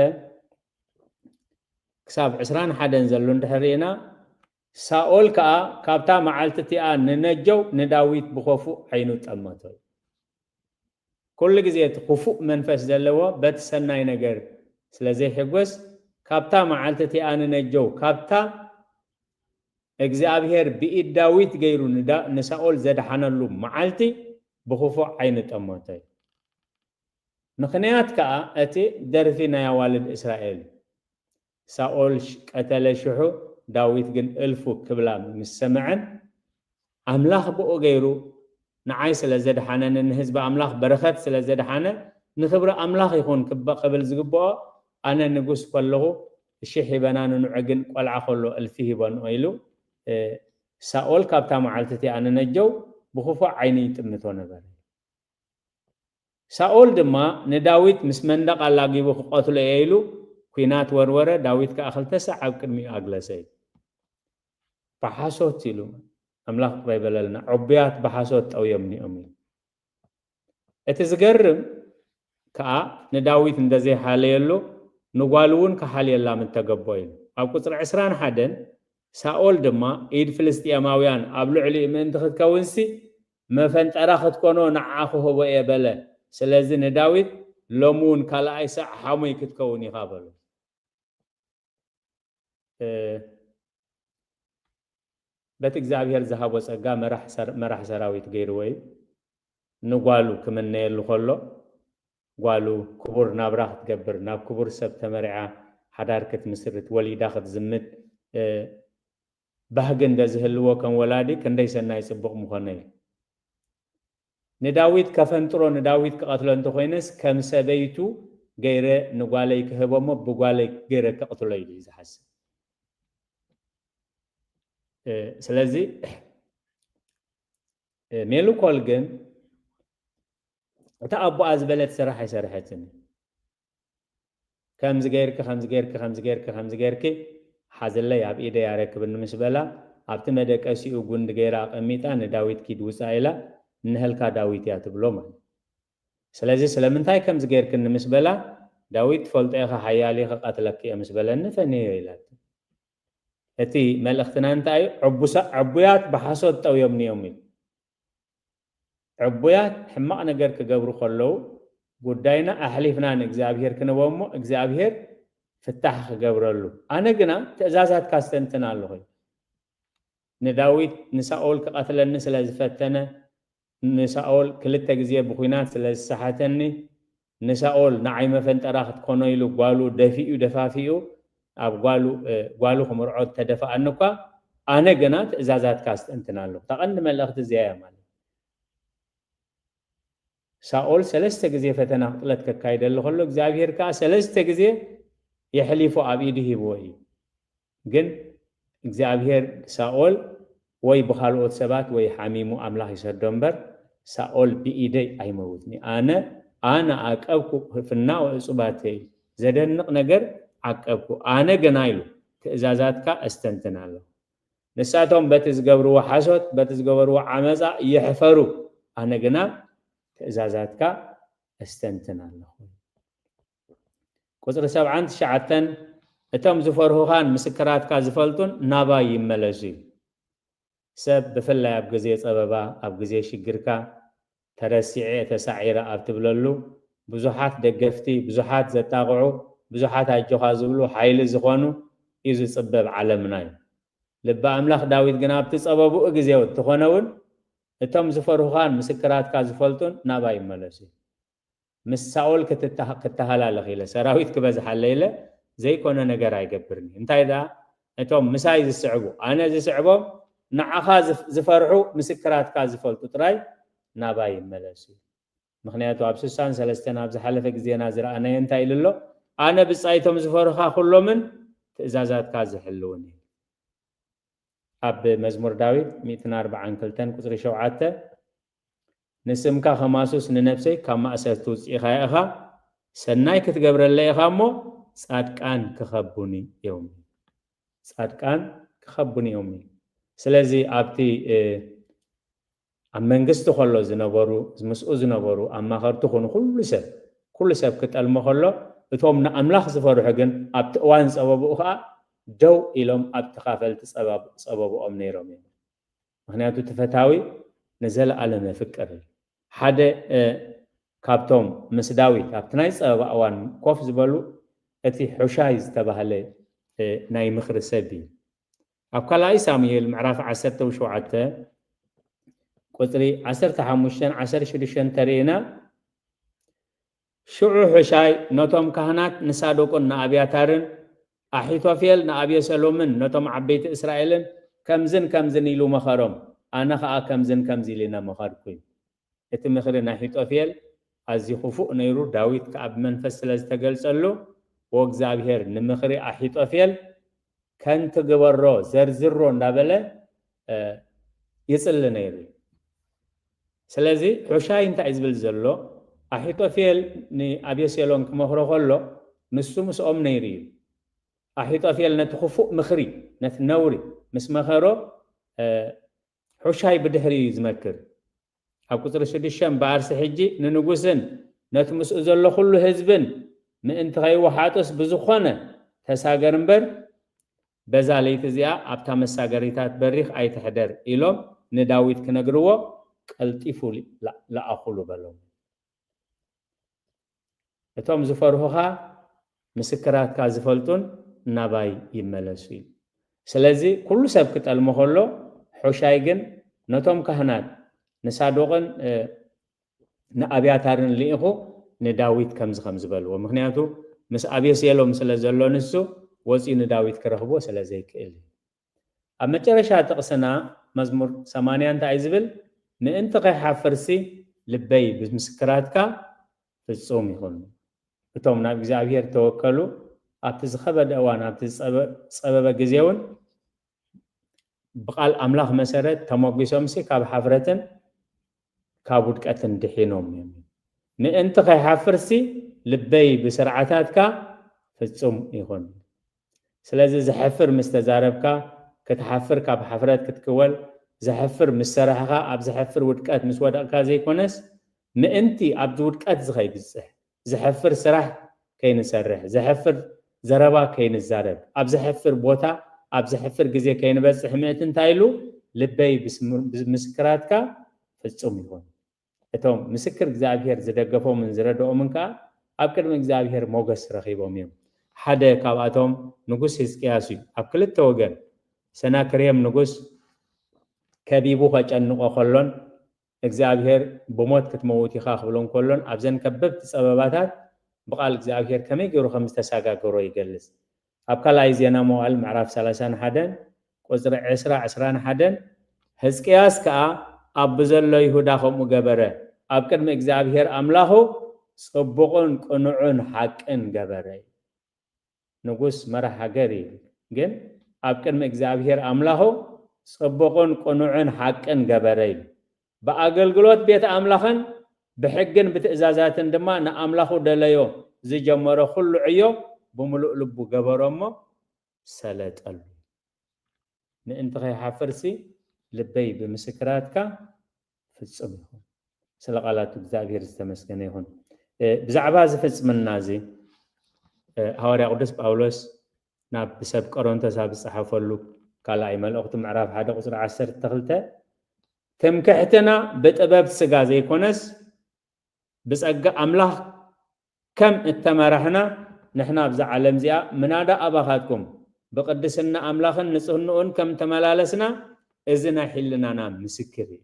ክሳብ ዕስራን ሓደን ዘሎ እንድሕር ርኢና፣ ሳኦል ከኣ ካብታ መዓልቲ እቲኣ ንነጀው ንዳዊት ብኸፉእ ዓይኑ ጠመቶ። ኩሉ ግዜ እቲ ክፉእ መንፈስ ዘለዎ፣ በቲ ሰናይ ነገር ስለ ዘይሕጎስ፣ ካብታ መዓልቲ እቲኣ ንነጀው፣ ካብታ እግዚኣብሔር ብኢድ ዳዊት ገይሩ ንዳ-፣ ንሳኦል ዘድሓነሉ መዓልቲ ብክፉእ ዓይኒ ጠመቶ እዩ። ምኽንያት ከኣ እቲ ደርፊ ናይ ኣዋልድ እስራኤል፣ "ሳኦል ሽ-፣ ቀተለ ሽሑ፣ ዳዊት ግን እልፉ" ክብላ ምስ ሰምዐን፣ ኣምላኽ ብኡ ገይሩ ንዓይ ስለ ዘድሓነኒ፣ ንህዝቢ ኣምላኽ በረኸት ስለ ዘድሓነ፣ ንኽብሪ ኣምላኽ ይኹን ክበ-፣ ክብል ዝግብኦ፣ ኣነ ንጉስ ከለኹ ሽሕ ሂበና፣ ንንዑ ግን ቆልዓ ከሎ እልፊ ሂበንኦ ኢሉ፣ እ፣ ሳኦል ካብታ መዓልቲ እቲኣ ንነጀው ብኽፉእ ዓይኒ ይጥምቶ ነበረ። ሳኦል ድማ ንዳዊት ምስ መንደቕ ኣላጊቡ ክቐትሎ እየ ኢሉ ኲናት ወርወረ፣ ዳዊት ከኣ ክልተ ሳዕ ኣብ ቅድሚኡ ኣግለሰ እዩ። ብሓሶት ኢሉ፣ ኣምላኽ ይቕረ ይበለልና፣ ዕቡያት ብሓሶት ጠውዮምኒ እዮም ኢሉ። እቲ ዝገርም ከኣ ንዳዊት እንተዘይሓለየሉ ንጓሉ እውን ክሓልየላ ምተገቦ ኢሉ። ኣብ ቁጽሪ ዕስራን ሓደን ሳኦል ድማ ኢድ ፍልስጥኤማውያን ኣብ ልዕሊኡ ምእንቲ ክትከውንሲ መፈንጠራ ክትኮኖ ንዓኣ ክህቦ እየ በለ። ስለዚ ንዳዊት ሎሚ እውን ካልኣይ ሳዕ ሓሙይ ክትከውን ኢኻ በሎ። እ፣ በቲ እግዚኣብሔር ዝሃቦ ጸጋ መራሕ ሰር-፣ መራሕ ሰራዊት ገይርዎ እዩ። ንጓሉ ክምነየሉ ከሎ፣ ጓሉ ክቡር ናብራ ክትገብር፣ ናብ ክቡር ሰብ ተመሪዓ ሓዳር ክትምስርት፣ ወሊዳ ክትዝምት፣ እ፣ ባህጊ እንተ ዝህልዎ ከም ወላዲ ክንደይ ሰናይ ጽቡቕ ምኾነ እዩ። ንዳዊት ከፈንጥሮ፣ ንዳዊት ክቐትሎ እንተኾይነስ፣ ከም ሰበይቱ ገይረ ንጓለይ ክህቦ እሞ ብጓለይ ገይረ ከቕትሎ ኢሉ እዩ ዝሓስብ። ስለዚ ሜልኮል ግን እታ ኣቦኣ ዝበለት ስራሕ ኣይሰርሐትን። ከምዚ ገይርኪ ከምዚ ገይርኪ ከምዚ ገይርኪ ከምዚ ገይርኪ ሓዝለይ ኣብ ኢደይ ኣረክብኒ ምስ በላ ኣብቲ መደቀሲኡ ጉንዲ ገይራ ኣቐሚጣ ንዳዊት ኪድ ውፃእ ኢላ እንሀልካ ዳዊት እያ ትብሎ ማለት። ስለዚ ስለምንታይ ከምዚ ገይርክኒ ምስ በላ ዳዊት ትፈልጦ ኢኻ ሓያል ኢኻ ቀትለኪ እየ ምስ በለኒ ፈንዮ ኢላት። እቲ መልእኽትና እንታይ እዩ? ዕቡያት ብሓሶት ጠውዮም እዮም ኢሉ። ዕቡያት ሕማቕ ነገር ክገብሩ ከለዉ ጉዳይና ኣሕሊፍና ንእግዚኣብሄር ክንቦ እሞ እግዚኣብሄር ፍታሕ ክገብረሉ። ኣነ ግና ትእዛዛትካ ስተንትን ኣለኹ። ንዳዊት ንሳኦል ክቐትለኒ ስለ ዝፈተነ ንሳኦል ክልተ ግዜ ብኹናት ስለ ዝሰሓተኒ ንሳኦል ንዓይ መፈንጠራ ክትኮኖ ኢሉ ጓሉ ደፊኡ ደፋፊኡ ኣብ ጓሉ እ፣ ጓሉ ክምርዖ ተደፋኣኒ እኳ ኣነ ግና ትእዛዛትካ ኣስተንትን ኣለኹ። እታ ቀንዲ መልእኽቲ እዚኣ እያ ማለት። ሳኦል ሰለስተ ግዜ ፈተና ክጥለት ከካይደሉ ከሎ እግዚኣብሄር ከዓ ሰለስተ ግዜ የሕሊፎ ኣብ ኢዱ ሂብዎ እዩ። ግን እግዚኣብሄር ሳኦል ወይ ብካልኦት ሰባት ወይ ሓሚሙ ኣምላኽ ይሰዶ እምበር ሳኦል ብኢደይ ኣይመውትን እዩ። ኣነ ኣነ ዓቀብኩ ፍናወ እጹባተይ ዘደንቕ ነገር ዓቀብኩ። ኣነ ግና ኢሉ ትእዛዛትካ እስተንትን ኣለኹ። ንሳቶም በቲ ዝገብርዎ ሓሶት በቲ ዝገበርዎ ዓመፃ ይሕፈሩ። ኣነ ግና ትእዛዛትካ እስተንትን ኣለኹ። ቁፅሪ ሰብዓን ትሽዓተን እቶም ዝፈርሁኻን ምስክራትካ ዝፈልጡን ናባይ ይመለሱ እዩ። ሰብ ብፍላይ ኣብ ግዜ ፀበባ ኣብ ግዜ ሽግርካ ተረሲዐ ተሳዒረ ኣብ ትብለሉ ብዙሓት ደገፍቲ ብዙሓት ዘጣቕዑ ብዙሓት ኣጆኻ ዝብሉ ሓይሊ ዝኾኑ እዩ ዝፅበብ ዓለምና እዩ። ልቢ ኣምላኽ ዳዊት ግና ኣብቲ ጸበብኡ ግዜ ትኾነ እውን እቶም ዝፈርሁኻን ምስክራትካ ዝፈልጡን ናባይ ይመለሱ። ምስ ሳኦል ክትተሃ- ክተሃላለኽ ኢለ ሰራዊት ክበዝሓለ ኢለ ዘይኮነ ነገር ኣይገብርን እዩ። እንታይ ደኣ እቶም ምሳይ ዝስዕቡ ኣነ ዝስዕቦም ንዓኻ ዝፍ- ዝፈርሑ ምስክራትካ ዝፈልጡ ጥራይ ናባይ ይመለሱ። ምክንያቱ ኣብ ስሳን ሰለስተን ኣብ ዝሓለፈ ግዜና ዝረኣናዮ እንታይ ኢሉ ኣሎ? ኣነ ብጻይቶም ዝፈርኻ ኩሎምን ትእዛዛትካ ዝሕልውን እዩ። ኣብ መዝሙር ዳዊት ሚእትን ኣርባዓን ክልተን ቁፅሪ ሸውዓተ ንስምካ ከማሱስ ንነብሰይ ካብ ማእሰርቲ ውፅኢኻያ ኢኻ፣ ሰናይ ክትገብረለይ ኢኻ እሞ ፃድቃን ክኸቡኒ እዮም። ፃድቃን ክኸቡኒ እዮም። ስለዚ ኣብቲ ኣብ መንግስቲ ከሎ ዝነበሩ ምስኡ ዝነበሩ ኣማኸርቲ ኮኑ ኩሉ ሰብ ኩሉ ሰብ ክጠልሞ ከሎ እቶም ንኣምላኽ ዝፈርሑ ግን ኣብቲ እዋን ጸበብኡ ከዓ ደው ኢሎም ኣብ ተኻፈልቲ ጸበብኦም ነይሮም እዮም። ምክንያቱ እቲ ፈታዊ ንዘለኣለም የፍቅር እዩ። ሓደ ካብቶም ምስ ዳዊት ኣብቲ ናይ ጸበባ እዋን ኮፍ ዝበሉ እቲ ሑሻይ ዝተባህለ ናይ ምኽሪ ሰብ እዩ። ኣብ ካልኣይ ሳሙኤል ምዕራፍ ዓሰርተ ሸውዓተ ቁፅሪ ዓሰርተ ሓሙሽተን ዓሰርተ ሽዱሽተን ተርእና ሽዑ ሕሻይ ነቶም ካህናት ንሳዶቅን ንኣብያታርን ኣሒቶፌል ንኣብየሰሎምን ነቶም ዓበይቲ እስራኤልን ከምዝን ከምዝን ኢሉ መኸሮም ኣነ ኸዓ ከምዝን ከምዚ ኢልና መኸርኩ እዩ። እቲ ምኽሪ ናይ ኣሒጦፌል ኣዝዩ ክፉእ ነይሩ። ዳዊት ከኣ ብመንፈስ ስለ ዝተገልጸሉ፣ "ወእግዚኣብሔር ንምኽሪ ኣሒጦፌል ከንትግበሮ ዘርዝሮ" እንዳበለ ይጽሊ ነይሩ። ስለዚ ሑሻይ እንታይ ዝብል ዘሎ? ኣሒጦፌል ንኣብየሴሎም ክመኽሮ ከሎ ንሱ ምስኦም ነይሩ እዩ። ኣሒጦፌል ነቲ ክፉእ ምኽሪ፣ ነቲ ነውሪ ምስ መኸሮ፣ ሑሻይ ብድሕሪኡ እዩ ዝመክር። ኣብ ቁፅሪ ሽዱሽተ፣ "እምበኣርሲ ሕጂ ንንጉስን ነቲ ምስኡ ዘሎ ኩሉ ህዝብን ምእንቲ ከይወሓጡስ ብዝኾነ ተሳገር እምበር በዛ ለይቲ እዚኣ ኣብታ መሳገሪታት በሪኽ ኣይትሕደር" ኢሎም ንዳዊት ክነግርዎ ቀልጢፉ ለኣኹሉ በሎም። እቶም ዝፈርሁኻ ምስክራትካ ዝፈልጡን ናባይ ይመለሱ እዩ። ስለዚ ኩሉ ሰብ ክጠልሞ ከሎ ሑሻይ ግን ነቶም ካህናት ንሳዶቅን ንኣብያታርን ልኢኹ ንዳዊት ከምዚ ከም ዝበልዎ። ምክንያቱ ምስ ኣብየሴሎም ስለ ዘሎ ንሱ ወፂኡ ንዳዊት ክረኽቦ ስለ ዘይክእል እዩ። ኣብ መጨረሻ ጥቕስና መዝሙር ሰማንያ እንታይ እዩ ዝብል? "ምእንቲ ከይሓፍርሲ ልበይ ብምስክራትካ ፍጹም ይኹን።" እቶም ናብ እግዚኣብሔር ተወከሉ ኣብቲ ዝኸበደ እዋን ኣብቲ ዝጸበ- ዝጸበበ ግዜ እውን ብቓል ኣምላኽ መሰረት ተመጒሶምሲ ካብ ሓፍረትን ካብ ውድቀትን ድሒኖም እዮም። ምእንቲ ከይሓፍርሲ ልበይ ብስርዓታትካ ፍጹም ይኹን። ስለዚ ዘሕፍር ምስ ተዛረብካ ክትሓፍር፣ ካብ ሓፍረት ክትክወል፣ ዘሕፍር ምስ ሰራሕኻ ኣብ ዘሕፍር ውድቀት ምስ ወደቕካ ዘይኮነስ ምእንቲ ኣብዚ ውድቀት እዚ ከይብጽሕ ዘሕፍር ስራሕ ከይንሰርሕ፣ ዘሕፍር ዘረባ ከይንዛረብ፣ ኣብ ዘሕፍር ቦታ ኣብ ዘሕፍር ግዜ ከይንበጽሕ ምእንቲ እንታይ ኢሉ? ልበይ ብስም- ብምስክራትካ ፍጹም ይኹን። እቶም ምስክር እግዚኣብሔር ዝደገፎምን ዝረድኦምን ከኣ ኣብ ቅድሚ እግዚኣብሔር ሞገስ ረኺቦም እዮም። ሓደ ካብኣቶም ንጉስ ህዝቅያስ እዩ። ኣብ ክልተ ወገን ሰናክሬም ንጉስ ከቢቡ ከጨንቆ ከሎን እግዚኣብሔር ብሞት ክትመውት ኢኻ ክብሎ እንከሎን ኣብዘን ከበብቲ ጸበባታት ብቓል እግዚኣብሔር ከመይ ገይሩ ከም ዝተሰጋገሮ ይገልጽ። ኣብ ካልኣይ ዜና መዋዕል ምዕራፍ ሰላሳን ሓደን ቁጽሪ ዕስራ ዕስራን ሓደን፣ ህዝቅያስ ከኣ ኣብ ብዘሎ ይሁዳ ከምኡ ገበረ፣ ኣብ ቅድሚ እግዚኣብሔር ኣምላኹ ጽቡቕን ቅኑዕን ሓቅን ገበረ። ንጉስ መራሕ ሃገር እዩ፣ ግን ኣብ ቅድሚ እግዚኣብሔር ኣምላኹ ጽቡቕን ቅኑዕን ሓቅን ገበረ እዩ። ብኣገልግሎት ቤት ኣምላኽን ብሕግን ብትእዛዛትን ድማ ንኣምላኹ ደለዮ ዝጀመሮ ኩሉ ዕዮ ብምሉእ ልቡ ገበሮ እሞ ሰለጠሉ። ምእንቲ ከይሓፍርሲ ልበይ ብምስክራትካ ፍጹም ይኹን። ስለ ቃላቱ እግዚኣብሔር ዝተመስገነ ይኹን። እ፣ ብዛዕባ እዚ ፍጽምና እዚ፣ እ፣ ሃዋርያ ቅዱስ ጳውሎስ ናብ ሰብ ቆሮንቶስ ኣብ ዝጸሓፈሉ ካልኣይ መልእኽቱ ምዕራፍ ሓደ ቁጽሪ ዓሰርተ ክልተ፣ ትምክሕትና ብጥበብ ስጋ ዘይኮነስ ብጸጋ ኣምላኽ ከም እተመራሕና ንሕና ኣብዛ ዓለም እዚኣ ምናዳ ኣባኻትኩም ብቅድስና ኣምላኽን ንጽህንኡን ከም ተመላለስና እዚ ናይ ሕልናና ምስክር እዩ።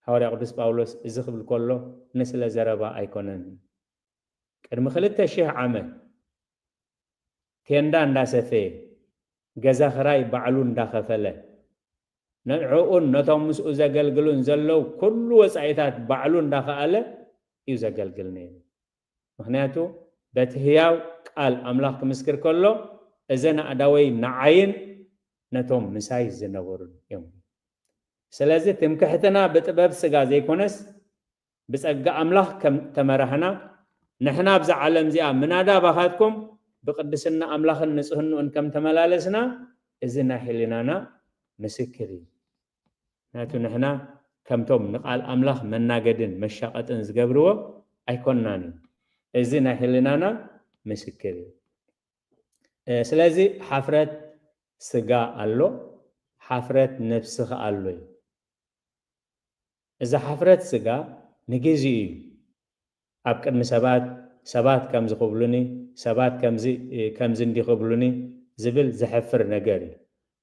ሃዋርያ ቅዱስ ጳውሎስ እዚ ክብል ከሎ ንስለ ዘረባ ኣይኮነን። ቅድሚ ክልተ ሽሕ ዓመት ቴንዳ እንዳሰፈየ፣ ገዛ ክራይ ባዕሉ እንዳኸፈለ፣ ንዕኡን ነቶም ምስኡ ዘገልግሉን ዘለዉ ኩሉ ወጻኢታት ባዕሉ እንዳኸኣለ እዩ ዘገልግል ነይሩ። ምኽንያቱ በቲ ህያው ቃል ኣምላኽ ክምስክር ከሎ፣ እዘን ኣእዳወይ ንዓይን ነቶም ምሳይ ዝነበሩን እዮም። ስለዚ ትምክሕትና ብጥበብ ስጋ ዘይኮነስ ብጸጋ ኣምላኽ ከም ተመራህና፣ ንሕና ኣብዛ ዓለም እዚኣ ምናዳ ባኻትኩም ብቅድስና ኣምላኽን ንጽህንኡን ከም ተመላለስና፣ እዚ ናይ ሕሊናና ምስክር እዩ። ምኽንያቱ ንሕና ከምቶም ንቃል ኣምላኽ መናገድን መሻቐጥን ዝገብርዎ ኣይኮንናን እዩ። እዚ ናይ ሕሊናና ምስክር እዩ። እ፣ ስለዚ ሓፍረት ስጋ ኣሎ፣ ሓፍረት ነፍሲ ኸኣ ኣሎ እዩ። እዚ ሓፍረት ስጋ ንግዜኡ እዩ። ኣብ ቅድሚ ሰባት፣ ሰባት ከምዚ ክብሉኒ፣ ሰባት ከምዚ፣ ከምዚ እንዲ ክብሉኒ ዝብል ዘሕፍር ነገር እዩ።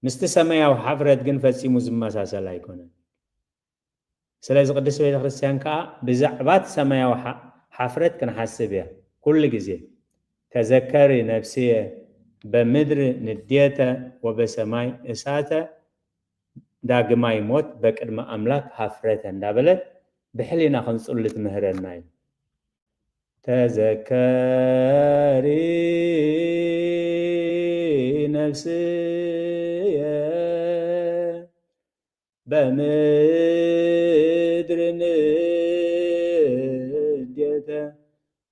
ምስቲ ሰማያዊ ሓፍረት ግን ፈጺሙ ዝመሳሰል ኣይኮነን። ስለዚ ቅድስቲ ቤተ ክርስቲያን ከኣ ብዛዕባ እቲ ሰማያዊ ሓ-፣ ሓፍረት ክንሓስብ እያ ኩሉ ግዜ። ተዘከሪ ነፍስየ በምድሪ ንዴተ ወበሰማይ እሳተ ዳግማይ ሞት በቅድሚ ኣምላክ ሀፍረተ እንዳበለት ብሕሊና ክንጽሉ ትምህረና እዩ። ተዘከሪ ነፍስየ በምድሪ ንዴተ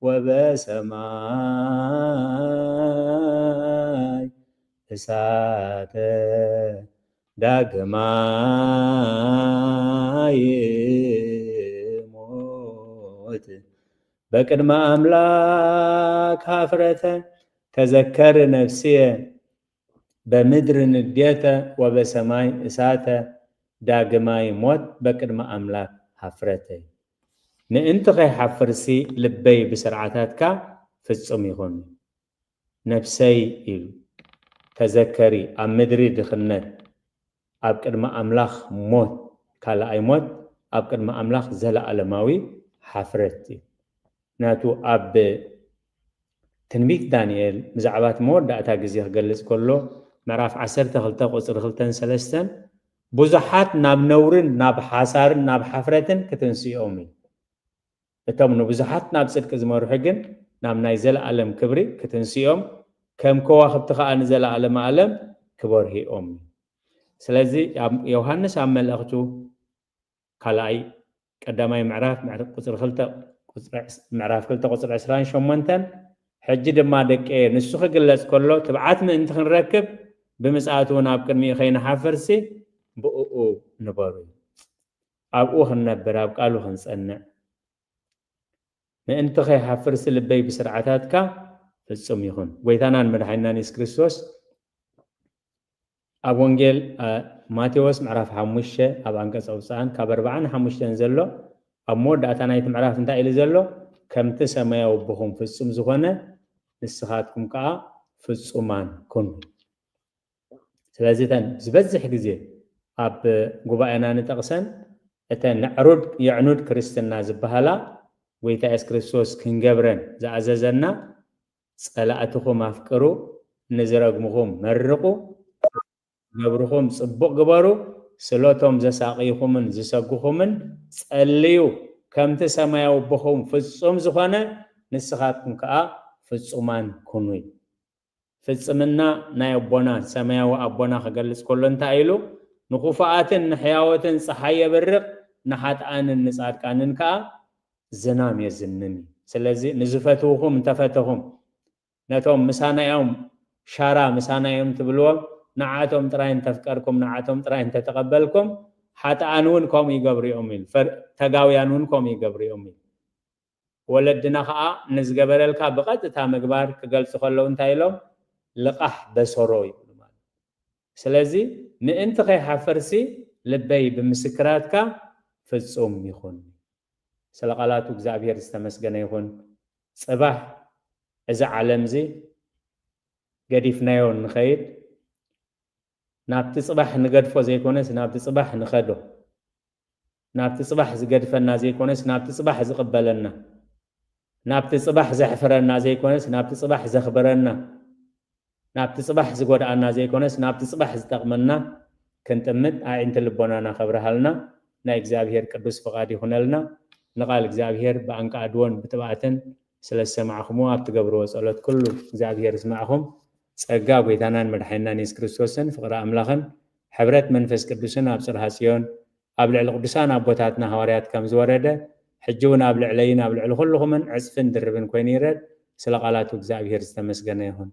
ወበሰማይ እሳተ ዳግማይ ሞት በቅድመ ኣምላክ ሀፍረተ ተዘከሪ ነፍስየ በምድሪ ንዴተ ወበሰማይ እሳተ ዳግማይ ሞት በቅድመ ኣምላክ ሀፍረተ። ምእንቲ ከይሓፍርሲ ልበይ ብስርዓታትካ ፍጹም ይኹን። ነፍሰይ ኢሉ ተዘከሪ ኣብ ምድሪ ድኽነት ኣብ ቅድሚ ኣምላኽ ሞት ካልኣይ ሞት ኣብ ቅድሚ ኣምላኽ ዘለኣለማዊ ሓፍረት እዩ። ምክንያቱ ኣብ ትንቢት ዳንኤል ብዛዕባ እቲ መወዳእታ ግዜ ክገልጽ ከሎ ምዕራፍ ዓሰርተ ክልተ ቁጽሪ ክልተን ሰለስተን ብዙሓት ናብ ነውርን ናብ ሓሳርን ናብ ሓፍረትን ክትንስኦም እዩ። እቶም ንብዙሓት ናብ ጽድቂ ዝመርሑ ግን ናብ ናይ ዘለኣለም ክብሪ ክትንስኦም ከም ከዋኽብቲ ከኣ ንዘለኣለም ኣለም ክበርሂኦም እዩ። ስለዚ ኣብ ዮሃንስ ኣብ መልእኽቱ ካልኣይ ቀዳማይ ምዕራፍ ምዕር- ቁፅሪ ክልተ ቁፅሪ ዕስ- ምዕራፍ ክልተ ቁፅሪ ዕስራን ሸሞንተን፣ ሕጂ ድማ ደቂ ንሱ ክግለጽ ከሎ ትብዓት ምእንቲ ክንረክብ ብምጽኣቱ እውን ኣብ ቅድሚኡ ከይንሓፍርሲ ብእኡ ንበሩ። ኣብኡ ክንነብር ኣብ ቃሉ ክንጸንዕ ምእንቲ ከይሓፍርሲ ልበይ ብስርዓታትካ ፍጹም ይኹን። ጎይታናን መድሓኒናን የሱስ ክርስቶስ ኣብ ወንጌል ማቴዎስ ምዕራፍ ሓሙሽተ ኣብ ኣንቀጽ ኣውፅኣን ካብ ኣርባዓን ሓሙሽተን ዘሎ ኣብ መወዳእታ ናይቲ ምዕራፍ እንታይ ኢሉ ዘሎ? ከምቲ ሰማያዊ ኣቦኹም ፍጹም ዝኾነ ንስኻትኩም ከዓ ፍጹማን ኩኑ። ስለዚ እተን ዝበዝሕ ግዜ ኣብ ጉባኤና ንጠቕሰን እተን ንዕሩድ የዕኑድ ክርስትና ዝበሃላ ጎይታ የሱስ ክርስቶስ ክንገብረን ዝኣዘዘና ጸላእትኹም ኣፍቅሩ፣ ንዝረግምኹም መርቑ፣ ዝገብርኹም ጽቡቕ ግበሩ፣ ስለቶም ዘሳቕይኹምን ዝሰጉኹምን ጸልዩ፣ ከምቲ ሰማያዊ ኣቦኹም ፍጹም ዝኾነ ንስኻትኩም ከኣ ፍጹማን ኩኑ። ፍጽምና ናይ ኣቦና ሰማያዊ ኣቦና ክገልጽ ከሎ እንታይ ኢሉ? ንክፉኣትን ንሕያወትን ጸሓይ የብርቕ፣ ንሓጥኣንን ንጻድቃንን ከኣ ዝናም የዝንን እዩ። ስለዚ ንዝፈትውኹም እንተፈተኹም ነቶም ምሳና እዮም ሻራ ምሳና እዮም ትብልዎም ንዓቶም ጥራይ እንተፍቀርኩም ንዓቶም ጥራይ እንተተቐበልኩም ሓጥኣን እውን ከምኡ ይገብሩ እዮም ኢሉ። ተጋውያን እውን ከምኡ ይገብሩ እዮም ኢሉ። ወለድና ከዓ ንዝገበረልካ ብቐጥታ ምግባር ክገልፁ ከለዉ እንታይ ኢሎም? ልቓሕ በሰሮ ይብሉ ማለት። ስለዚ ምእንቲ ከይሓፍርሲ ልበይ ብምስክራትካ ፍፁም ይኹን። ስለ ቃላቱ እግዚኣብሔር ዝተመስገነ ይኹን። ፅባሕ እዚ ዓለም እዚ ገዲፍናዮ ንኸይድ ናብቲ ፅባሕ ንገድፎ ዘይኮነስ ናብቲ ፅባሕ ንኸዶ። ናብቲ ፅባሕ ዝገድፈና ዘይኮነስ ናብቲ ፅባሕ ዝቕበለና። ናብቲ ፅባሕ ዘሕፍረና ዘይኮነስ ናብቲ ፅባሕ ዘኽብረና። ናብቲ ፅባሕ ዝጎድኣና ዘይኮነስ ናብቲ ፅባሕ ዝጠቕመና ክንጥምት ኣዒንቲ ልቦናና ከብርሃልና ናይ እግዚኣብሔር ቅዱስ ፍቓድ ይኹነልና። ንቓል እግዚኣብሔር ብኣንቃዕድዎን ብትብኣትን ስለ ዝሰማዕኹምዎ ኣብ ትገብርዎ ጸሎት ኩሉ እግዚኣብሔር ይስማዕኹም። ጸጋ ጎይታናን መድሓኒናን የሱስ ክርስቶስን ፍቕሪ ኣምላኽን ሕብረት መንፈስ ቅዱስን ኣብ ጽርሃ ጽዮን ኣብ ልዕሊ ቅዱሳን ኣቦታትና ሃዋርያት ከም ዝወረደ ሕጂ እውን ኣብ ልዕለይን ኣብ ልዕሊ ኩልኹምን ዕጽፍን ድርብን ኮይኑ ይረድ። ስለ ቃላቱ እግዚኣብሔር ዝተመስገነ ይኹን።